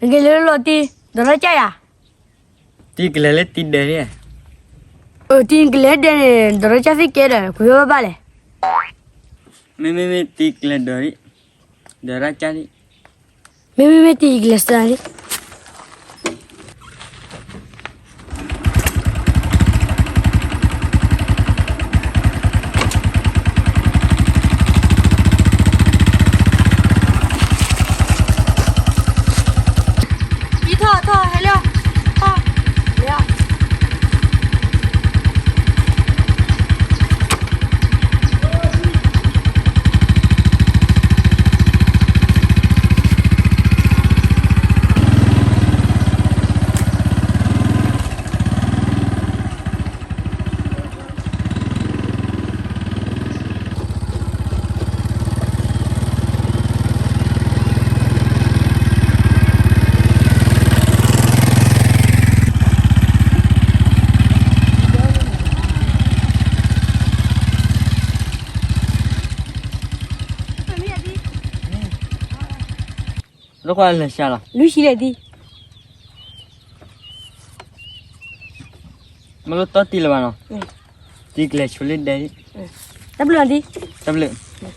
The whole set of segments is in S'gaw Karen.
နကလဲၤလၢလီၢ်တံၢ် ဒီးထီၣ်ကၢ်ယၤ, တံၢ်ကလဲၤလၢတံၢ်ဒဲးန့ၣ်, အၢ တံၢ်ကလဲၤဒဲးန့ၣ် ဒီးထီၣ်ကၢ်သ့ၣ်ကဲဒီး ကွံာ်ဝဲဘၣ်ဘၣ်လဲၣ်. မ့မ့မ့ၢ်တံၢ်ကလဲၤဒီး, ဒီးထီၣ်ကၢ်န့ၣ်, မ့မ့မ့ၢ်တံၢ်ကလဲၤစၢ်န့ၣ် ထီၣ်ထီၣ်ဟဲလၢ, ထီၣ်လၢ လၢခွါလဲၤဆှၢလီၤ လွံၢ်ဆံလဲၣ်ဒံး, မ့ၢ်လၢတီတံၢ်လၢၤဘၣ်နီၤ, တံၢ်ကလဲၤဆိလၢဒဲး, တၢ်ဘျုးဒံး, တၢ်ဘျုး.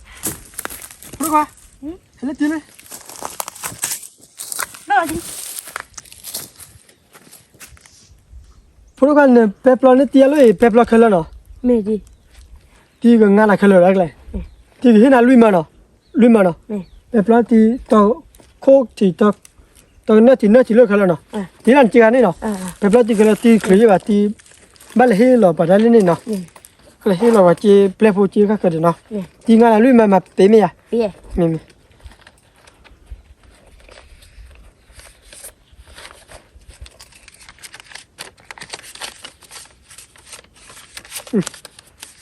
ဖိဒိၣ်ခွါ, ဟဲလၢတံၢ်လၢ, ဖိဒိၣ်ခွါန့ၣ် ပဲပျီန့ၢ်တံၢ်အလီၢ်အံၤ ပဲပျီခဲလၢာ်နီၤ, မ့ၢ်ဒ်, တံၢ်ကငါနၤခဲလၢာ်ဒၣ်ကျဲ, တံၢ်ကဟ့ၣ်နၤလွံၢ်မၢနီၤ, လွံၢ်မၢနီၤ, ပဲပျီတံၢ် တခိၣ်ထံး တကနၢၣ်ထံး နၢၣ်ထံးလၢခဲလၢာ်နီၤ, တံၢ်လၢနစ့ဂၤန့ၣ်နီၤ, ပဲပျီတံၢ်ခဲလၢာ် တံၢ်ချုးယဲၢ်ဘၣ် တံၢ် ဘၣ်လဲၤဟ့ၣ်လီၤပှၤတၢ်လၢန့ၣ်နီၤ, ကလဲၤဟ့ၣ်လီၤပှၤစ့ပျဲၢ်ဖိစ့ဃၣ်ဃၢၤဒီးနီၤ, တံၢ်ငါနၤလွံၢ်မၢမၤပ့ၤမ့ၢ်ယၤ, မ့ၢ်မ့ၢ်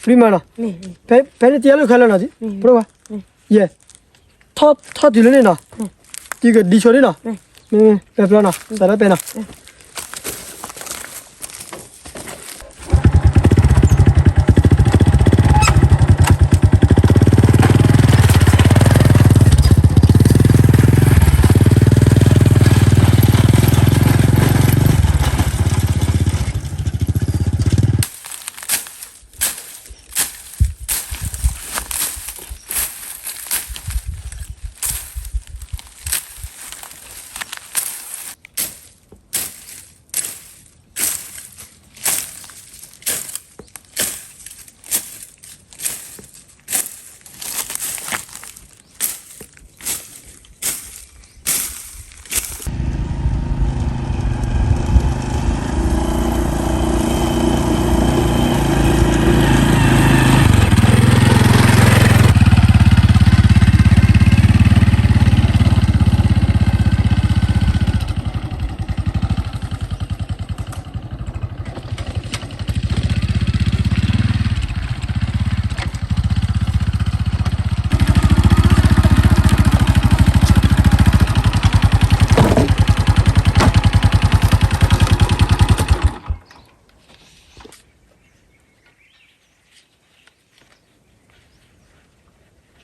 လွံၢ်မၢနီၤ, ဖဲန့ၣ်တံၢ်အလီၢ်ခဲလၢာ်နီၤ, ဖိဒိၣ်ခွါ, ယဲၢ်, ထီၣ်တုၤလၢန့ၣ်နီၤ, တံၢ်ကဒံဆိန့ၣ်နီၤ, မ့ၢ်မ့ၢ် ပဲပျီနီၤ သးလၢပဲနီၤ.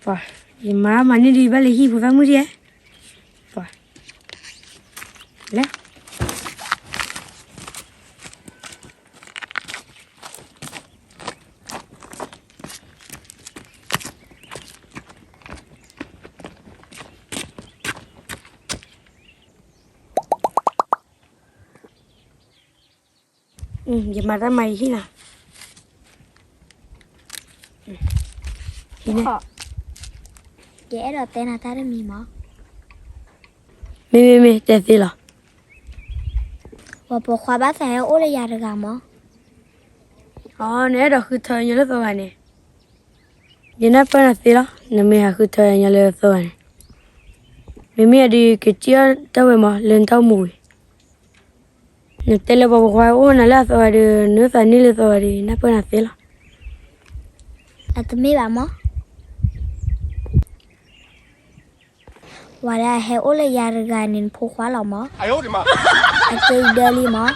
ပှၤ, ယမၤမၤန့ၢ်ဒုး ယဘၣ်လဲၤဟံၣ်ဖိသၣ်မုၣ်ဒံးဧါ. ပှၤ, လဲၤ ယမၤတၢ်မၤယဟံၣ်လီၤ. ယအဲၣ်ဒိးတဲနၤတၢ်တမံၤမး. မ့မ့မ့ၢ်တဲသ့လီၤ. ပှၤပိာ်ခွါဘၣ်သးဟဲအိၣ်လၢယၤတဂၤမး. အီ နအဲၣ်ဒိးဃုထၢညီလၢသီဂၤန့ၣ်, ယနၢ်ပၢၢ်နၤသ့လီၤ. နမ့ၢ်ဟးဃုထၢညီလၢသီဂၤန့ၣ်, မ့မ့ၢ်အဒုးကစံၣ်အီၣ်တၢ်ဝဲမး လၢနတၢ်အိၣ်မူဝံၤ, နတဲလၢပှၤပိာ်ခွါအိၣ်နၤလၢအသီဂၤဒီး နအိၣ်သးန့ၢ်လၢသီဂၤဒီး ယနၢ်ပၢၢ်နၤသ့လီၤ. အတမ့ၢ်ဘၣ်မး. ဝဲဒၣ်အဟဲအိၣ်လၢယၤတဂၤန့ၣ် နဖိခွါလီၤမး. အကဲယဒၢလံမး.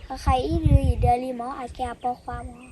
ဃဃအံၤဒုးယဒၢလံမး, အကဲအပိာ်ခွါမး.